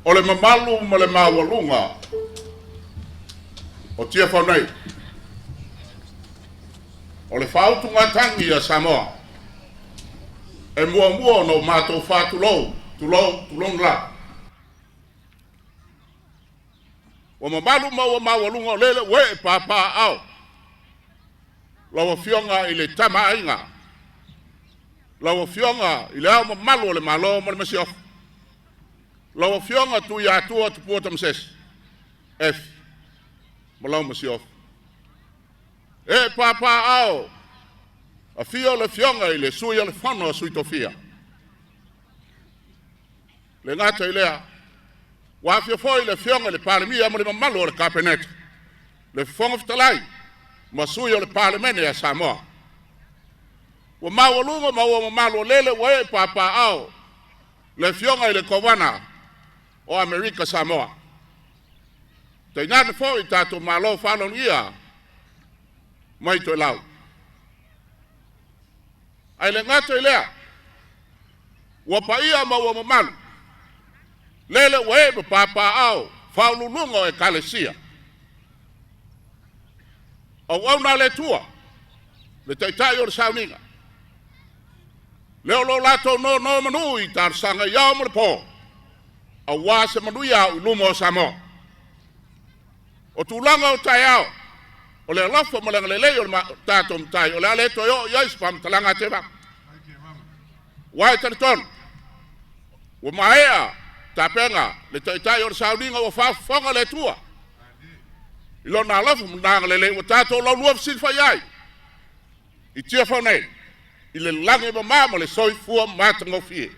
O le mamalu ma le maualuga o Tiafau nei, o le faautugatagi a Samoa, e muamua ona ou matou faatulou, tulou, tulou la. Ua mamalu ma ua maualuga o lele ua e papaaao lau Afioga i le Tama a Aiga, lau Afioga i Le Ao Mamalu o le Malo ma le Masiofo, lau Afioga Tuiatua Tupua Tamasese Efi ma lau Masiofo. Ee papaaao, afio le Afioga i le Sui o le Fono a Sui Tofia. Le gata i lea, ua afio foi le Afioga i le Palemia ma le mamalu o le Kapeneta, le Fofoga Fetalai ma sui o le Palemene a Samoa. Ua maualuga ma ua mamalu o lele ua ee papaaao le Afioga i le Kovana o Amerika Samoa. Tainane foi tatou malo faaaloalogia mai Toelau. Ae le gata i lea, ua paia ma ua mamalu, lele ua ee ma papaaao faauluuluga o Ekalesia, auauna a le Atua, le Taitai o le sauniga, lea o lo o latou nonomanu i talosaga i ao ma le po, aua se manuia au i luma o Samoa. O tulaga o taeao, o le alofa ma le agalelei o le tatou Matai, o le a le toe oo i ai se faamatalaga a Tevaga. Ua e talitonu, ua maea tapena le Taitai o le sauniga ua faafofoga le Atua i lona alofa ma lona agalelei ua tatou laulua fesilafai ai i Tiafau nei, i le lagi e mama ma le soifua matagofie,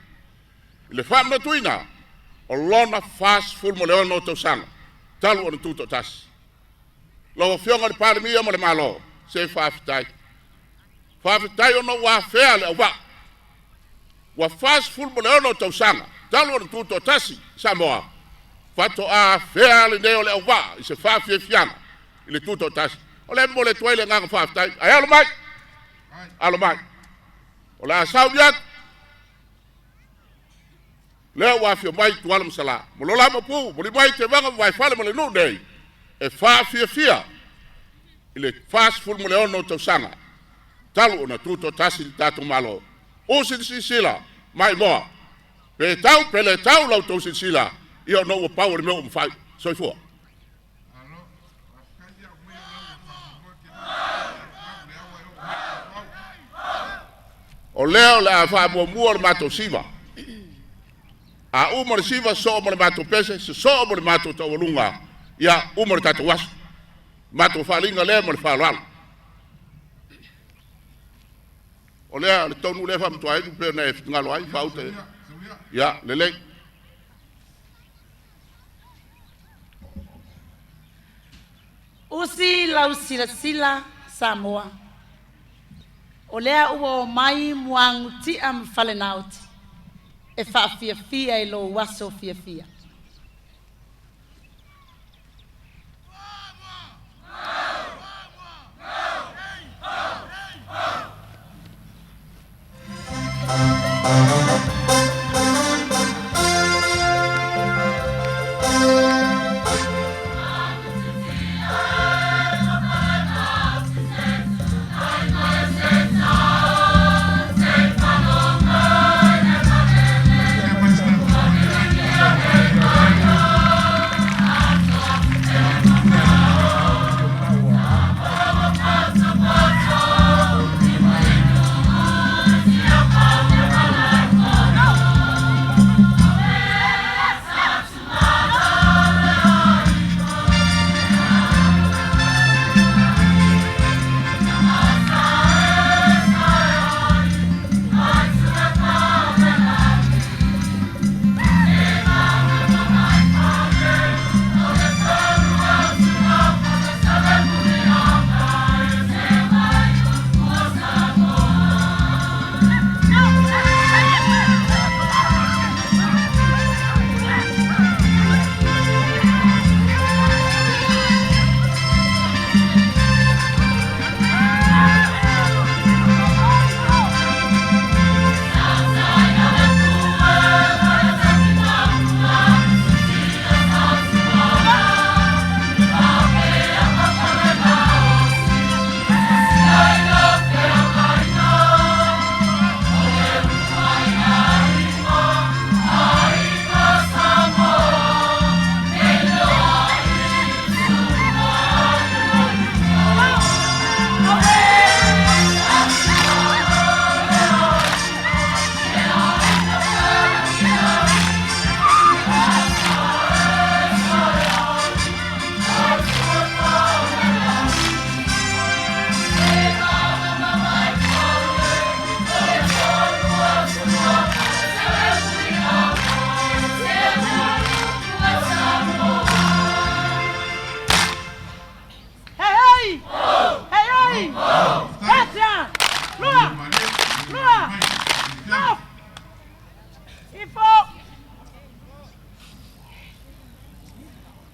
i le faamanatuina o lona 46 tausaga talu ona tutoatasi. Lau Afioga i le Palemia ma le Malo, se faafetai. Faafetai ona ua afea le auvaa. Ua 46 tausaga talu ona tutoatasi Samoa, faatoa afea lenei o le auvaa i se faafiafiaga i le tutoatasi. O lea e momoli atu ai le agaga faafetai. Ae alo mai, alo mai. O le a sauni atu, lea ua afio mai Tuala ma Salã, ma lo la mapu, muli mai Tevaga ma Vaifale ma le nuu nei, e faafiafia i le 46 tausaga talu ona tutoatasi le tatou Malo. Usi le silasila maimoa, pe tau pe le tau lau tou silasila, ia ona ua pau o le mea ua mafai. Soifua. O lea o le a faamuamua le matou siva. A uma le siva, sosoo ma le matou pese, sosoo ma le matou taualuga, ia uma le tatou aso. Matou faaaliga lea ma le faaaloalo. O lea, le tonu lea faamatua ai pei ona e finagalo ai, faauta. Ia, lelei. Usi lau silasila Samoa, o lea ua o mai muagutia ma falenaoti e faafiafia i lou aso fiafia.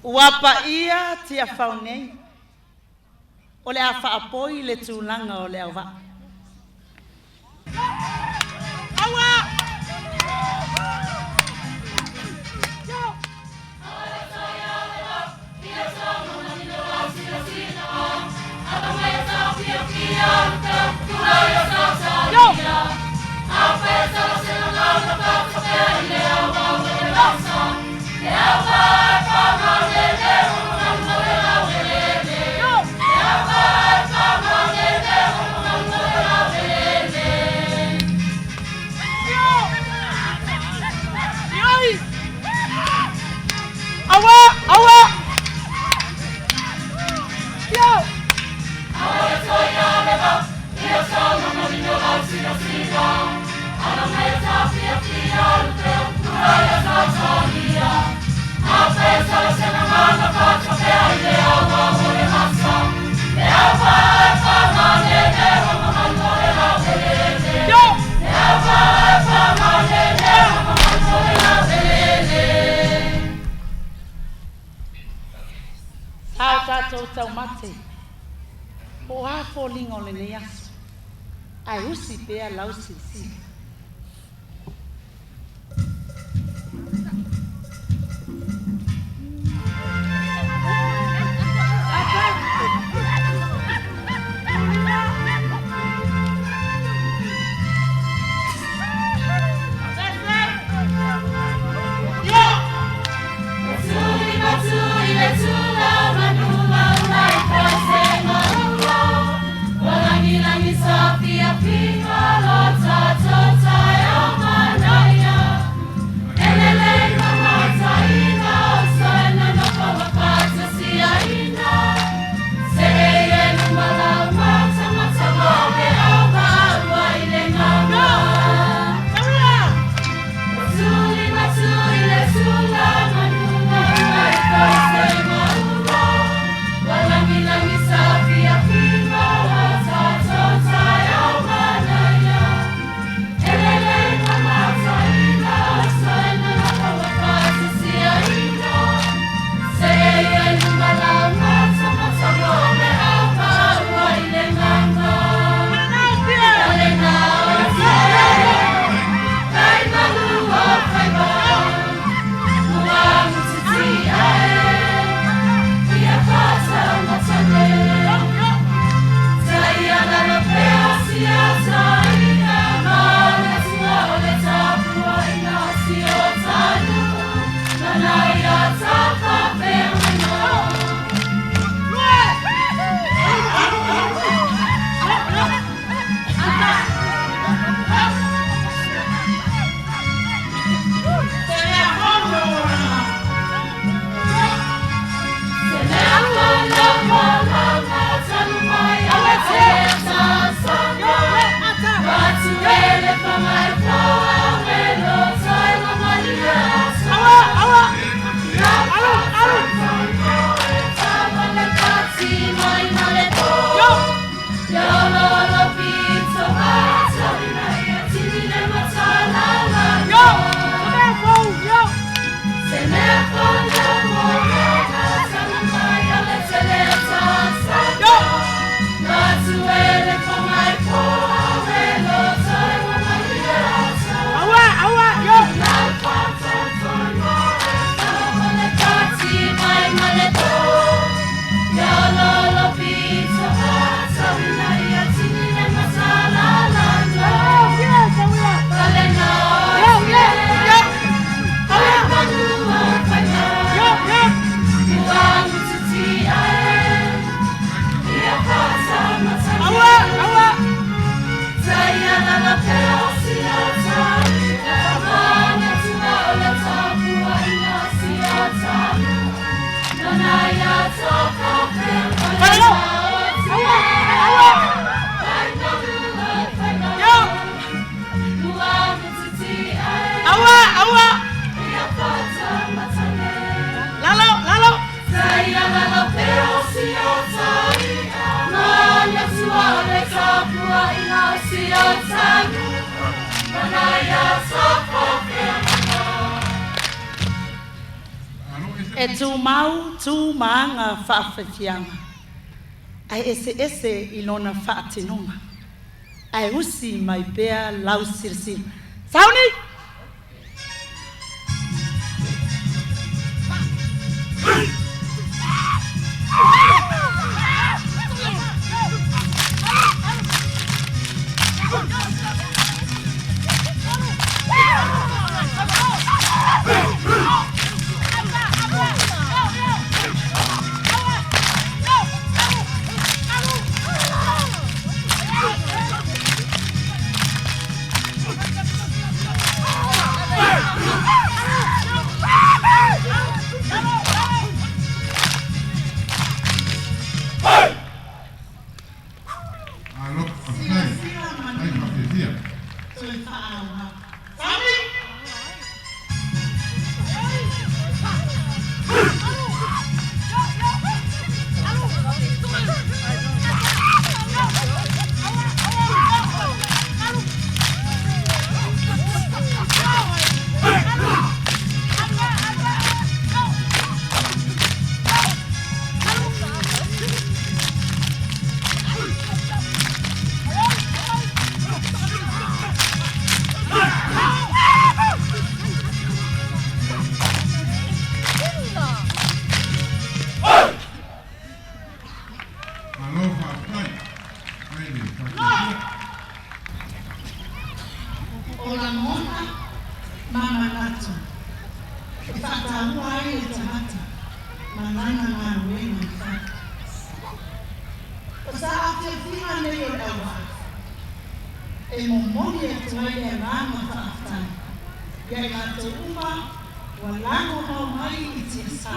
Ua paia Tiafau nei, o le a faapoi le tulaga o le auvaa. Aua! Aua! Yo! Yo! Sa o tatou taumate, po o a foliga o lenei aso, ae usi pea lau silasila. E tumau tu ma aga faafafiaga, ae eseese i lona faatinoga, ae usi mai pea lau silasila. Sauni! Malo faafetai. Silasila Ai manuia faafiafia. toe faaauau. Sauni! Malo faafetai. Ai le faafiafia. O lagona ma manatu e faataua ai le tagata ma lana galuega fai. O sa afiafiga nei o le auvaa e momoli atu ai le agaga faafetai ia i latou uma ua lagomau mai i tiasa,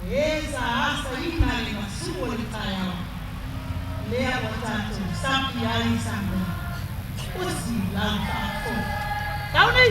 o e sa asaina le gasu o le taeao lea ua tatou sapi ai Samoa. Usi lau faafofoga. Sauni!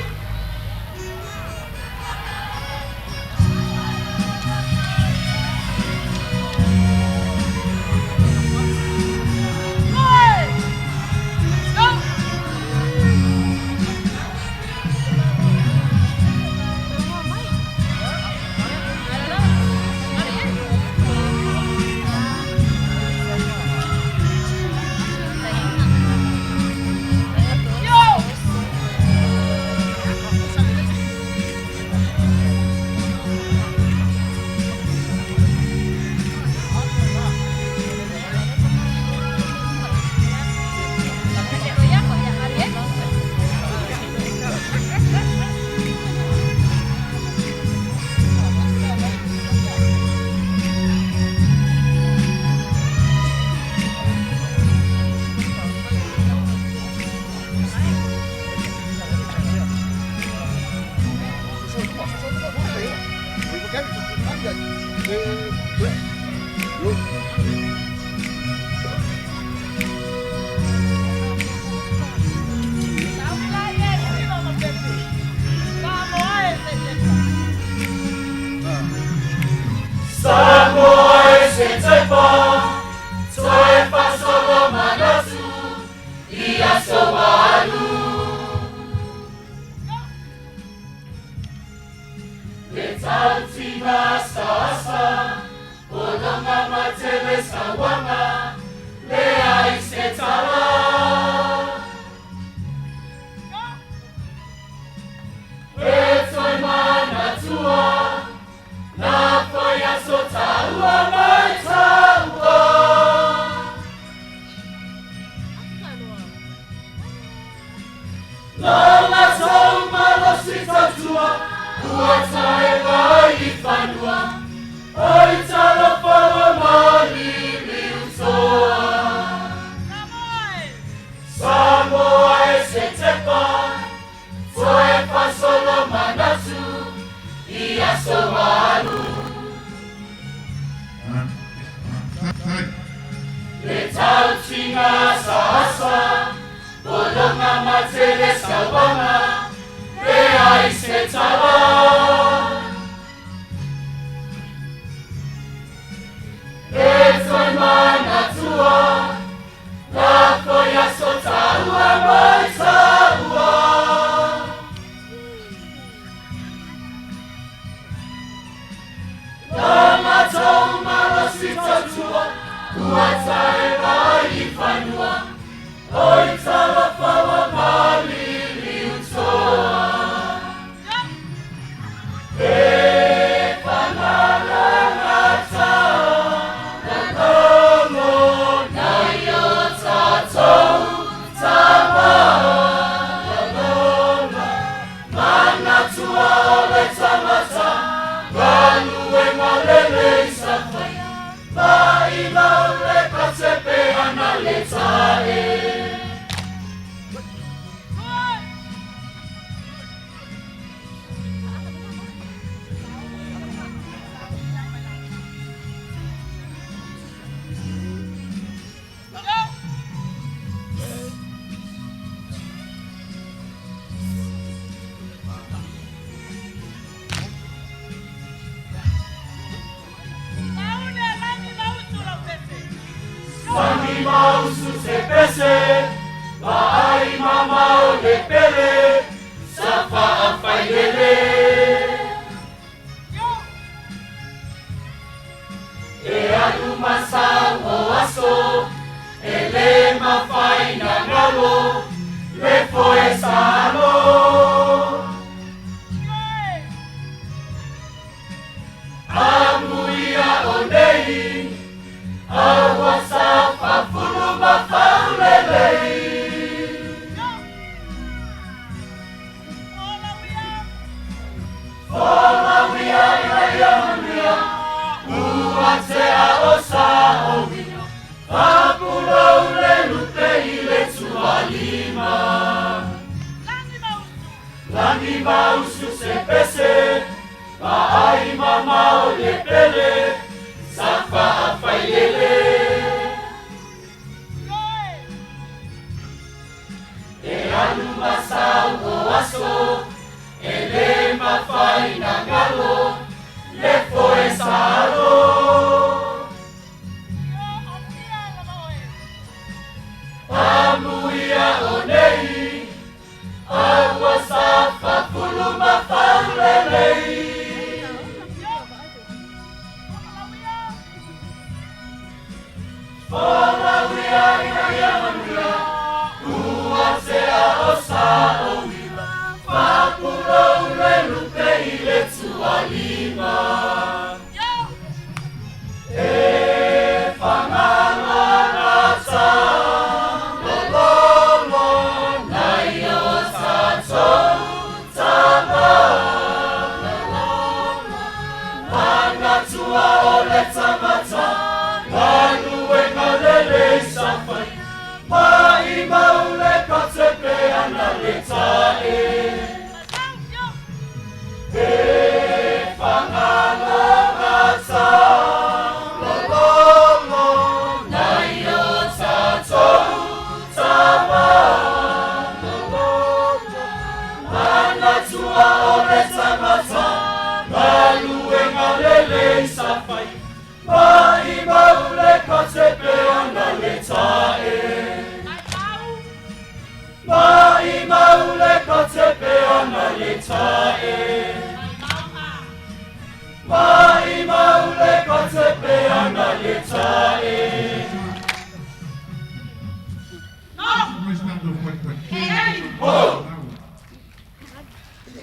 Faafetai.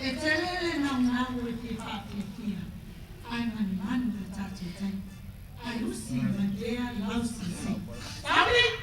E tele le naunau e fia faafiafia, ae manumanu le tatou taimi. Ae usi mai pea lau silasila. Taui!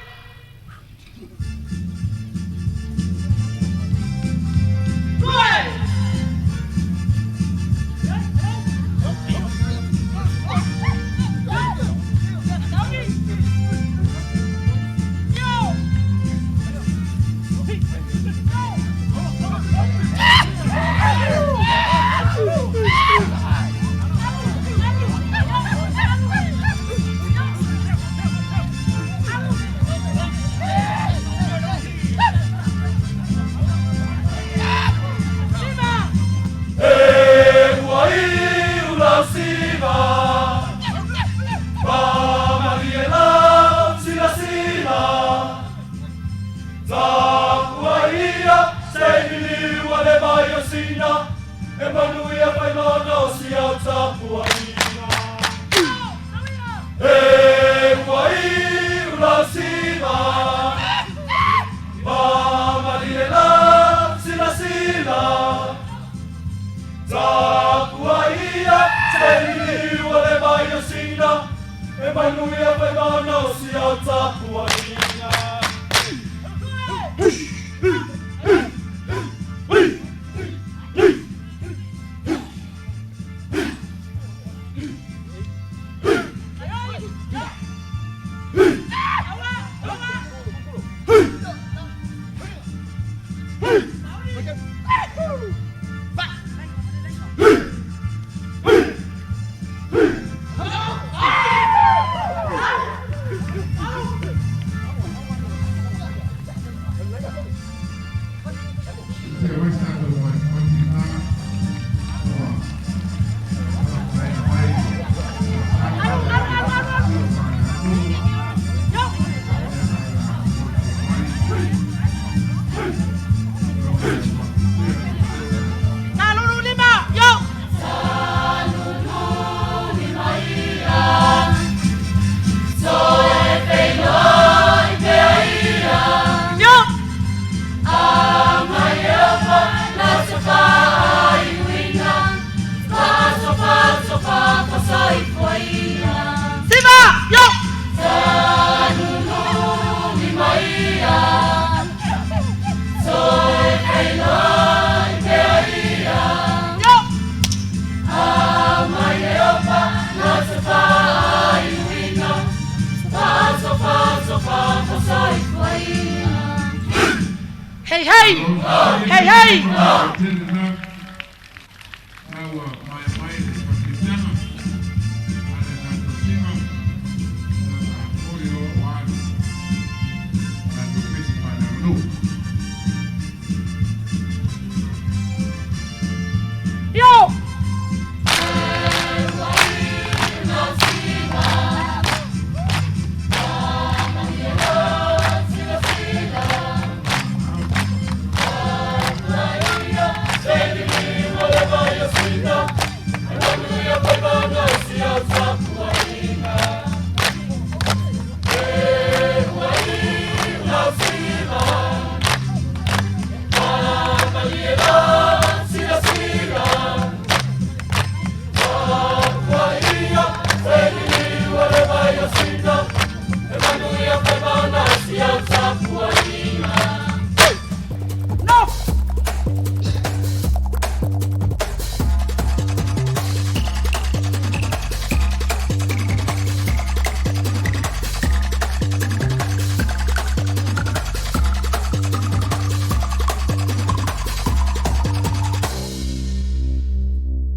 Hey, hey! Hey, hey!